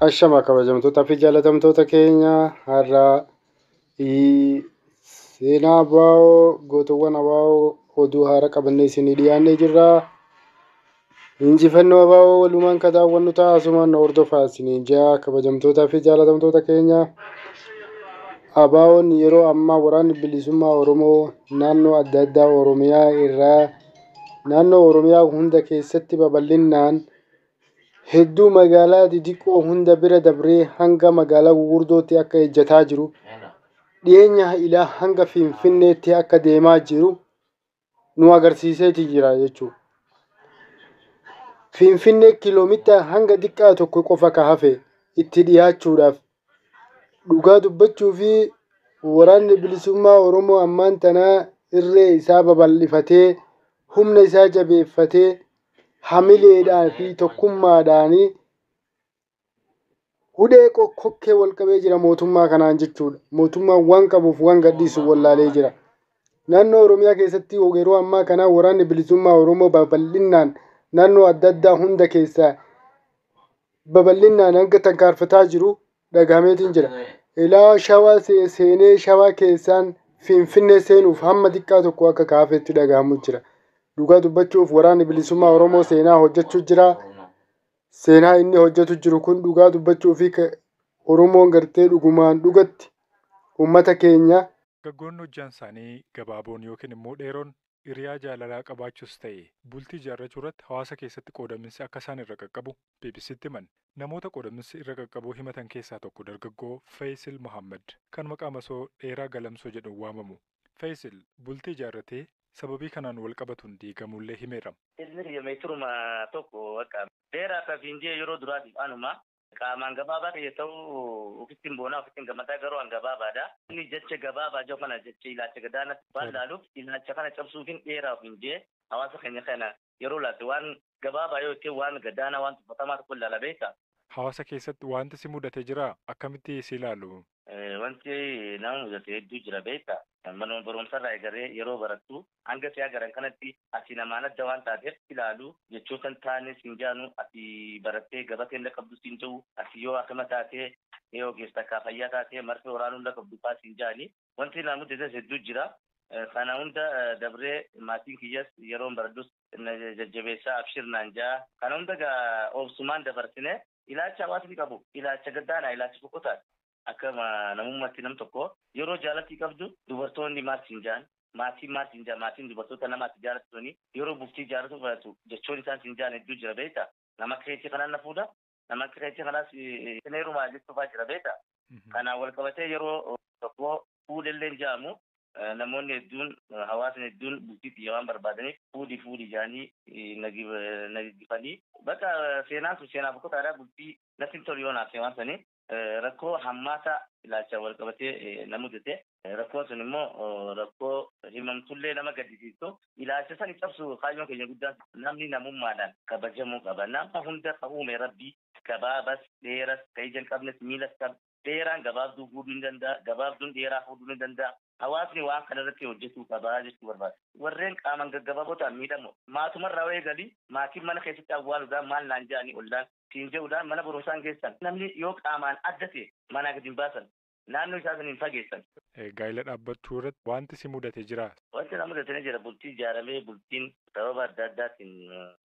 Ashama kabajamtootaa fi jaalatamtoota keenya har'a seenaa ABO gootowwan ABO oduu haaraa qabannee isinii dhiyaannee jirra. Injifannoo ABO walumaan kan daawwannu ta'a asumaan hordofaa isiniin jaa kabajamtootaa fi jaalatamtoota keenya. ABO'n yeroo ammaa waraanni bilisummaa Oromoo naannoo adda addaa Oromiyaa irraa naannoo Oromiyaa hunda keessatti babal'inaan hedduu magaalaa xixiqqoo hunda bira dabree hanga magaalaa gurguddootti akka ejjataa jiru dhiyeenya ilaa hanga Finfinneetti akka deemaa jiru nu agarsiiseeti jira jechuudha. Finfinnee kiiloomeetira hanga xiqqaa tokko qofa ka hafe itti dhiyaachuudhaaf dhugaa dubbachuu fi waraanni bilisummaa Oromoo ammaan tanaa irree isaa babal'ifatee humna isaa jabeeffatee hamileedhaa fi tokkummaadhaan hudhee kokkee wal qabee jira mootummaa kanaan jechuudha. Mootummaan waan qabuuf waan gadhiisu wallaalee jira. Naannoo Oromiyaa keessatti yeroo ammaa kana waraanni bilisummaa Oromoo babal'inaan naannoo adda addaa hunda keessaa babal'inaan hanga tarkaanfataa jiru dhagahameetiin jira. Ilaa shawaa seenee shawaa keessaan Finfinnee seenuuf hamma xiqqaa tokko akka kaafetti dhagahamu jira. Dhugaa dubbachuuf waraanni bilisummaa Oromoo seenaa hojjechuu jira. Seenaa inni hojjetu jiru kun dhugaa dubbachuu fi Oromoon gartee dhugumaan dhugatti uummata keenya. Dargaggoonni hojjaan isaanii gabaaboon yookiin immoo dheeroon hiriyaa jaalalaa qabaachuus ta'e bultii ijaarrachuu irratti hawaasa keessatti qoodaminsi akka isaan irra qaqqabu BBCtti himan. Namoota qoodaminsi irra qaqqabu himatan keessaa tokko dargaggoo Feeyisil Mohaammed kan maqaa masoo dheeraa Galamsoo jedhuun waamamu. Feeyisil bultii ijaarratee sababii kanaan wal qabatuun diigamullee himeera. Ilmi kiyya meetiruma tokko bakka dheeraa akka fiinjee yeroo duraatiif anuma qaamaan gabaabaa kiyya ta'uu ofitti hin boonaa ofitti hin gammadaa garuu an gabaabaadha. Inni jecha gabaabaa jiru kana jecha ilaalcha gadaanatti waan ilaaluuf ilaalcha kana cabsuufin dheeraa ofiin jee hawaasa keenya kana yeroo laatte waan gabaabaa yoo ta'e waan gadaanaa waan tuffatamaa tokko ilaala beekta. Hawaasa keessatti wanti si mudate jira akkamitti si ilaalu? Wanti nama mudate hedduu jira beekta. Manuma barumsarraa eegalee yeroo barattu hanga si'a garan kanatti ati namaan adda waan taateef ilaalu jechoota hin taane siin jaanu ati barattee gabatee hin qabdu siin jiru ati yoo akkama taatee yoo ogeessa akka fayyaa taatee marfee waraanuu hin qabdu fa'aa siin jaani wanti nama mudates hedduu jira. Kana hunda dabree maatiin kiyyas yeroo baradhus jajjabeessaa abshir naan jaa. Kana hunda obsumaan dabarsine ilaalcha hawaasni qabu ilaalcha gaddaanaa ilaalcha boqotaadha. Akka namummaatti nam tokko yeroo jaalatti qabdu dubartoonni maal siin jaan maatiin maal siin jaan maatiin dubartoota namaatti jaalattooni yeroo bultii jaallatu fudhatu jechoon isaan siin jaan hedduu jira beekta. Nama akka keetii kanaan na fuudha nama akka keetii kanaas heerumaa jechuufaa jira beekta. Kanaan wal qabatee yeroo tokko fuudhellee jaamu namoonni hedduun hawaasni hedduun bultii xiyya waan barbaadaniif fuudhi fuudhi jaanii na giggifanii bakka seenaan sun seenaa boqotaadhaa bultii natti hin tolu yoo naaf waan sanii rakkoo hammaata ilaalcha wal qabatee na mudate. Rakkoon sun immoo rakkoo himamtullee nama gaddisiistu ilaalcha sani cabsu kaayyoon keenya guddaan namni namummaadhaan kabajamuu qaba. Nama hunda ka uume rabbii gabaabas dheeras ka ija hin qabnes miilas qaba. Dheeraan gabaabduu fuudhuu ni danda'a gabaabduun dheeraa fuudhuu ni danda'a. Hawaasni waan kana irratti hojjetuu qaba jechuu barbaada. Warreen qaamaan gaggabaaboo ta'an miidhamu maatumarraa eegalii maatiin mana keessatti awwaaluudhaan maal naan jedhanii ollaan siin jedhuudhaan mana barumsaan geessan namni yoo qaamaan adda ta'e manaa gadi hin baasan naannoo isaa saniin fageessan. Gaa'ela dhaabbachuu irratti wanti si mudate jira. Wanti na mudate ni jira bultii ijaaramee bultiin sababa adda addaatiin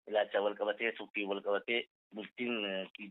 ilaalcha wal qabatee suuqii wal qabatee bultiin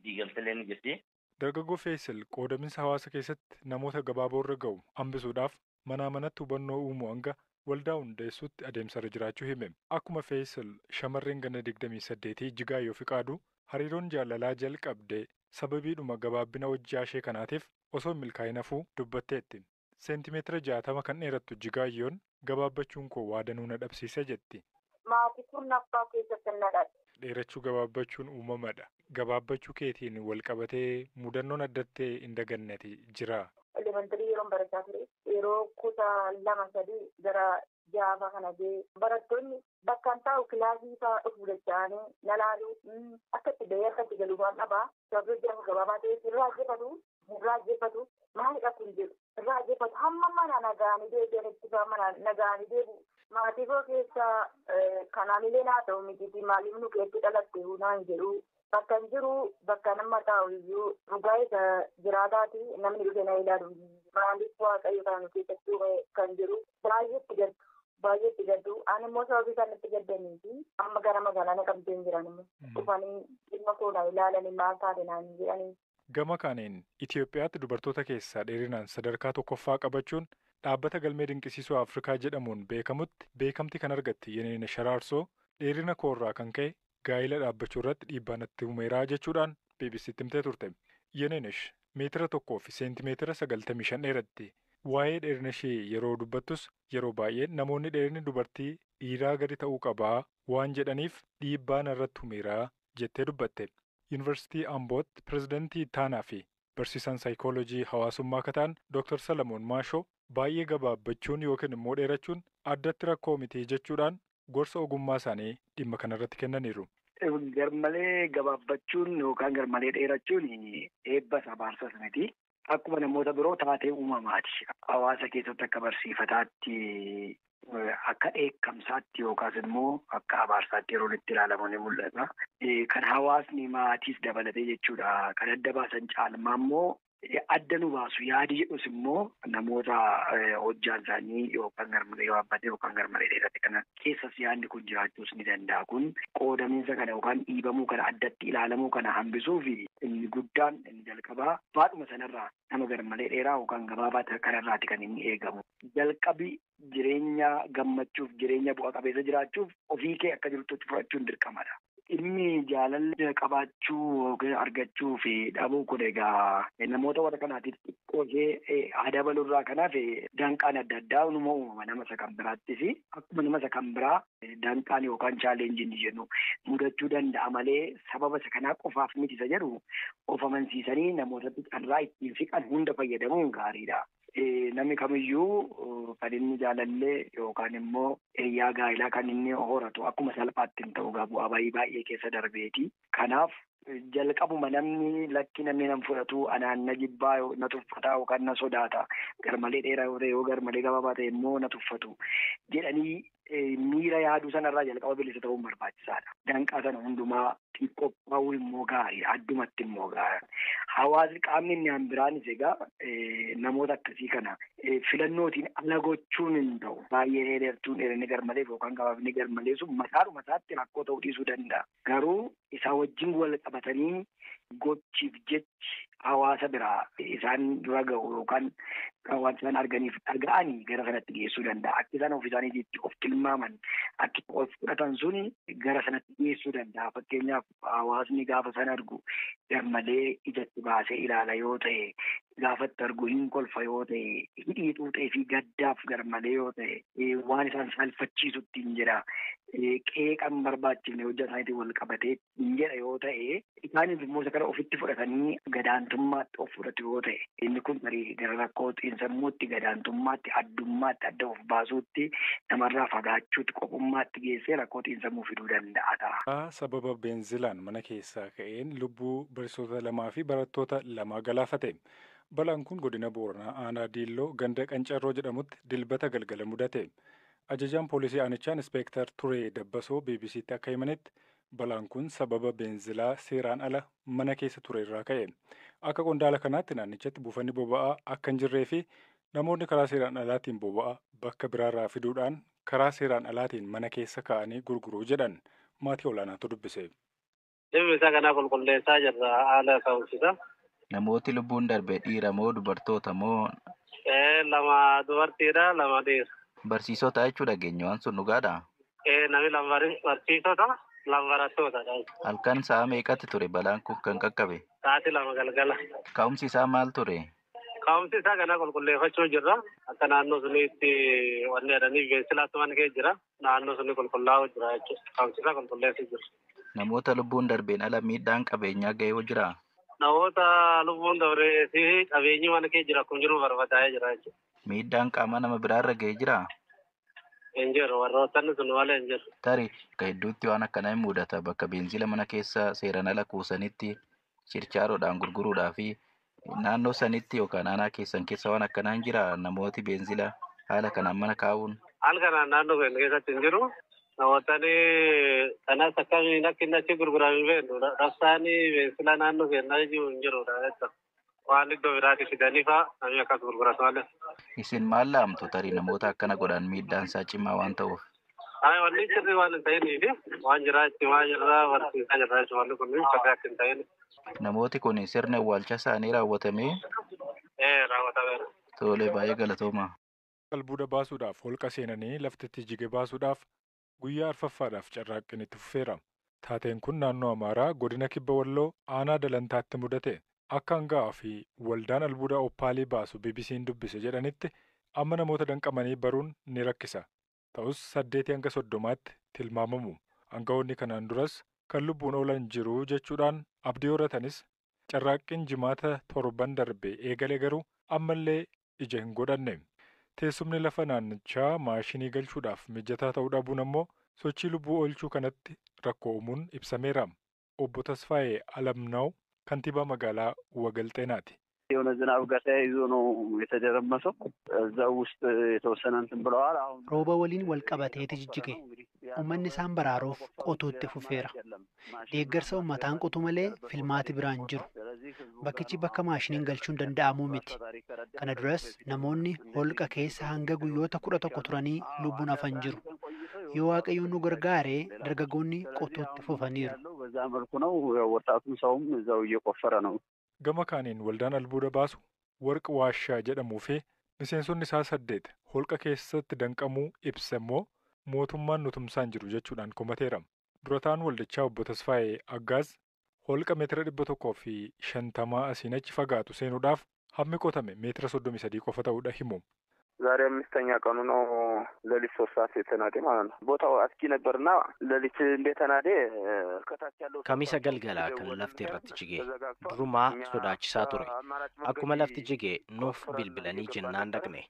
diigamtellee ni jirti. Dargaggoo Feeyisil qoodaminsa hawaasa keessatti namoota gabaaboo irra ga'u hambisuudhaaf manaa manatti hubannoo uumuu hanga waldaa hundeessuutti adeemsarra jiraachuu hime. Akkuma Feeyisil shamarreen ganna 28 Jigaayyoo Fiqaadu hariiroon jaalalaa jalqabde sababiidhuma gabaabbina hojjaa ishee kanaatiif osoo hin milkaa'in hafuu dubbatteetti. Seentimeetira 60 kan dheerattu Jigaayyoon gabaabbachuun koo waa danuu na dhabsiise jetti. Maatii kurnaffaa keessatti na dhalate. Dheerachuu gabaabbachuun uumamadha. Gabaabbachuu keetiin wal qabatee mudannoon addatti hin daganneti jira. Elemantarii yeroon barachaa ture yeroo kutaa 2 3 gara 6 kana ga'e barattoonni bakka hin taa'u kilaasii fa'aa dhufu dacha'anii na laalu akka itti bahee akka itti galu waan dhabaa sababii hojii gabaabaa ta'eef irraa ajjeefatu maalidha kun jedhu irraa ajjeefatu hamma mana nagaanii deebi'an itti mana nagaanii deebi'u. Maatii koo keessa kanaan illee naa ta'u miti maaliif nu keessatti dhalatte naan jedhu. Bakka hin jiru bakka nama taa'u iyyuu dhugaa isa jiraataati namni dhufe na ilaalu. Maaliif Waaqayyo kana nu keessatti uume kan jiru baay'eetti gaddu. Baay'eetti gaddu. Ani immoo sababii isaan itti gaddanii fi amma gara magaalaa Naqamtee hin jiran immoo dhufanii dhimma koo na ilaalanii maal taate naan jedhanii. Gama kaaniin Itoophiyaatti dubartoota keessaa dheerinaan sadarkaa tokkoffaa qabachuun dhaabbata galmee dinqisiisoo Afrikaa jedhamuun beekamutti beekamtii kan argatte Yeneena Sharaarsoo dheerina koorraa kan ka'e gaa'ila dhaabbachuu irratti dhiibbaa natti uumeeraa jechuudhaan BBCtti himtee turte. Yeneenesh meetira 1 fi seentimeetira 95 dheeratti. Waa'ee dheerina ishee yeroo dubbattus yeroo baay'ee namoonni dheerinni dubartii dhiiraa gadi ta'uu qabaa waan jedhaniif dhiibbaa narratti uumeeraa jettee dubbatte. Yuunivarsiitii Ambootti pirezidantii ittaanaa fi barsiisaan saayikooloojii hawaasummaa akka ta'an Dr. Salamoon Maashoo baay'ee gabaabbachuun yookiin immoo dheerachuun addatti rakkoo miti jechuudhaan gorsa ogummaa isaanii dhimma kanarratti kennaniiru. Garmalee gabaabbachuun yookaan garmalee dheerachuun eebba abaarsas miti. Akkuma namoota biroo taatee uumamaati. Hawaasa keessatti akka barsiifataatti, akka dheekkamsaatti yookaas immoo akka abaarsaatti yeroo itti ilaalamu ni mul'ata. Kan hawaasni maatiis dabalatee jechuudha. Kan adda baasan caalmaa immoo adda nu baasu yaadi jedhus immoo namoota hojjaan isaanii yookaan garmalee gabaabbatee yookaan garmalee dheerate kana keessas yaadni kun jiraachuus ni danda'a. Kun qoodamiinsa kana yookaan dhiibamuu kana, addatti ilaalamuu kana hambisuuf inni guddaan inni jalqabaa baadhuma sanarraa nama garmalee dheeraa yookaan gabaabaa kanarraati kan inni eegamu. Jalqabi jireenya gammachuuf, jireenya bu'a qabeessa jiraachuuf ofii kee akka jirtutti fudhachuun dirqamadha. Dhimmi jaalalli qabaachuu yookiin argachuu fi dhabuu kun egaa namoota warra kanaatiif xiqqoo ishee adabalurraa kanaaf danqaan adda addaa numa uumama. Nama isa kan biraattis akkuma nama isa kan biraa danqaan yookaan challengeiin jennu mudachuu danda'a malee sababa isa kanaa qofaaf miti isa jedhu of amansiisanii namootatti carraa ittiin siqan hunda fayyadamuun gaariidha. Namni kamiyyuu kan inni jaalallee yookaan immoo hiriyaa gaa'ilaa kan inni horatu akkuma salphaatti hin ta'u, bu'aa bayii baay'ee keessa darbeeti. Kanaaf jalqabuma namni lakki namni nan fudhatu, anaan na jibbaa, na tuffataa yookaan na sodaata, garmalee dheeraa yoo ta'e yoo garmalee gabaabaa ta'e immoo na tuffatu jedhanii miira yaaduu sanarraa jalqaba bilisa ta'uun barbaachisaadha. Danqaa sana hundumaa qophaa'uu immoo gaarii, addumatti immoo gaarii. Hawaasni qaamni inni biraanis egaa namoota akkasii kana filannootiin ala gochuun hin ta'u. Baay'ee dheertuun, dheerinni garmalee yookaan gabaabni garmalee sun mataadhuma isaatti rakkoo ta'uu dhiisuu danda'a. Garuu isaa wajjin wal qabatanii gochiif jechi hawaasa biraa isaan dura ga'u yookaan waan isaan arganiif dhaga'anii gara sanatti geessuu danda'a. Akka isaan of isaaniitti of tilmaaman, akka of fudhatan suni gara sanatti geessuu danda'a. Fakkeenyaaf, hawaasni gaafa sana argu garmalee ijatti baasee ilaala yoo ta'e, gaafatti argu hin kolfa yoo ta'e, hidhii xuuxee fi gaddaaf garmalee yoo ta'e, waan isaan saalfachiisutti hin jedha. Qeeqan barbaachifne hojii isaaniitiin wal qabatee hin jedha yoo ta'e, isaaniif immoo isa kana ofitti fudhatanii gadaantummaatti of fudhatu yoo ta'e, inni kun tarii gara rakkoo xiinsammuutti, gadaantummaatti, addummaatti, adda of baasuutti, namarraa fagaachuutti, qophummaatti geessee rakkoo xiinsammuu fiduu danda'a ta'a. Sababa beenzilaan mana keessaa ka'een lubbuu barsiisota lamaa fi barattoota lamaa galaafate. Balaan kun godina Booranaa aanaa Diilloo ganda Qancarroo jedhamutti Dilbata galgala mudate. Ajajaan poolisii aanichaa Inspeektar Turee Dabbasoo BBCtti akka himanitti balaan kun sababa beenzilaa seeraan ala mana keessa ture irraa ka'e. Akka qondaala kanaatti naannichatti buufanni boba'aa akka hin jirree fi namoonni karaa seeraan alaatiin boba'aa bakka biraarraa fiduudhaan karaa seeraan alaatiin mana keessa kaa'anii gurguruu jedhan. Maatii olaanaatu dubbise. Dhimmi isaa kanaa qulqulleessaa jirra, haala ka'umsisa. Namooti lubbuun darbe dhiira moo dubartoota moo? Lama dubartiidha, lama dhiira. Barsiisota jechuu dhageenya, waan sun dhugaadha? Namni lama barsiisota, lama barattoota. Halkan sa'a meeqatti ture balaan kun kan qaqqabe? Sa'aatii 2 galgala. Ka'umsi isaa maal ture? Ka'umsi isaa kana qulqulleeffachuu jirra. Akka naannoo sunitti wanni jedhanii beeksilaatu mana kee jira. Naannoo suni qulqullaa'u jira jechuudha. Ka'umsi isaa qulqulleessuu jira. Namoota lubbuun darbeen ala miidhaan qabeenyaa ga'ee jiraa? Namoota lubbuun dabree fi qabeenyi mana kee jira akkuma jiru barbadaa'ee jira jechuudha. Miidhaan qaama nama biraarra ga'ee jiraa? Hin jiru, warroottanni sun malee hin jiru. Tarii bakka hedduutti waan akkanaa hin mudata, bakka beenzila mana keessa seeraan ala kuusanitti chirchaaroodhaan gurguruudhaa fi naannoo sanitti yookaan aanaa keessan keessa waan akkanaa hin jiraa, namooti beenzila haala kanaan mana kaa'uun? Haala kanaan naannoo keenya keessatti hin jiru. Namootni kanas akkamiin akka inni achi gurguramu hin beeknu. Rabsaan beensila naannoo keenyaa jiru hin jirudha jechuudha. Waan iddoo biraatti fidanii fa'aa namni akkas gurguratu malee. Isin maal laamtu tarii namoota akkana godhan miidhaan isaa cimaa waan ta'uuf? Wanni sirrii waan hin ta'iniif waan jiraa itti waan jirraa barsiisaa jirra jechuudha. Wanni kun sirrii akka hin ta'in. Namooti kun sirna awwaalcha isaanii raawwatamee? Raawwatameera. Tole, baay'ee galatooma. Albuuda baasuudhaaf holqa seenanii laftitti jige baasuudhaaf guyyaa arfaffaadhaaf carraaqqiin itti fufeera. Taateen kun naannoo Amaaraa godina Kibba Walloo aanaa Dalantaatti mudate. Akka hangaa'aa fi waldaan albuuda oppaalii baasu BBC'n dubbise jedhanitti amma namoota danqamanii baruun ni rakkisa. Ta'us 8 hanga 30tti tilmaamamu. Aangawoonni kanaan duras kan lubbuun oolan jiru jechuudhaan abdii horatanis carraaqqiin jimaata torban darbe eegale garuu ammallee ija hin godhanne. Teessumni lafa naannichaa maashinii galchuudhaaf mijataa ta'uu dhabuun ammoo sochii lubbuu oolchuu kanatti rakkoo uumuun ibsameera. Obbo Tasfaayee Alamnaaw kantiibaa magaalaa Wagalxeenaati. የሆነ ዝናብ ጋር ተያይዞ ነው የተደረመሰው። እዛው ውስጥ የተወሰነ እንትን ብለዋል። አሁን Rooba waliin wal qabateeti jijjige. Uummanni isaan baraaruuf qotuutti fufeera. Deeggarsa uummataan qotu malee filmaati biraan jiru. Bakkichi bakka maashiniin galchuun danda'amuu miti. Kana duras namoonni holqa keessa hanga guyyoota 11 turanii lubbuun hafan jiru. Yoo Waaqayyoon nu gargaare dargaggoonni qotuutti fufaniiru. በዛ መልኩ ነው ወጣቱም ሰውም እዛው እየቆፈረ ነው። Gama kaaniin waldaan albuuda baasu warqi waashaa jedhamuu fi miseensonni isaa 8 holqa keessatti danqamuu ibsa immoo mootummaan nu tumsaan jiru jechuudhaan komateera. Durataan waldichaa obbo Tasfaayee Aggaaz holqa meetira 150 asiin achi fagaatu seenuudhaaf hammi qotame meetira 33 qofa ta'uudha himu. ዛሬ 5ኛ ቀኑ ነው። ሌሊት 3 ሰዓት የተናደ ማለት ነው። ቦታው አስጊ ነበርና ሌሊት እንደተናደ ከታች ያለው Kamisa galgalaa kan lafti irratti jige durumaa sodaachisaa ture. Akkuma lafti jige nuuf bilbilanii jennaan dhaqne.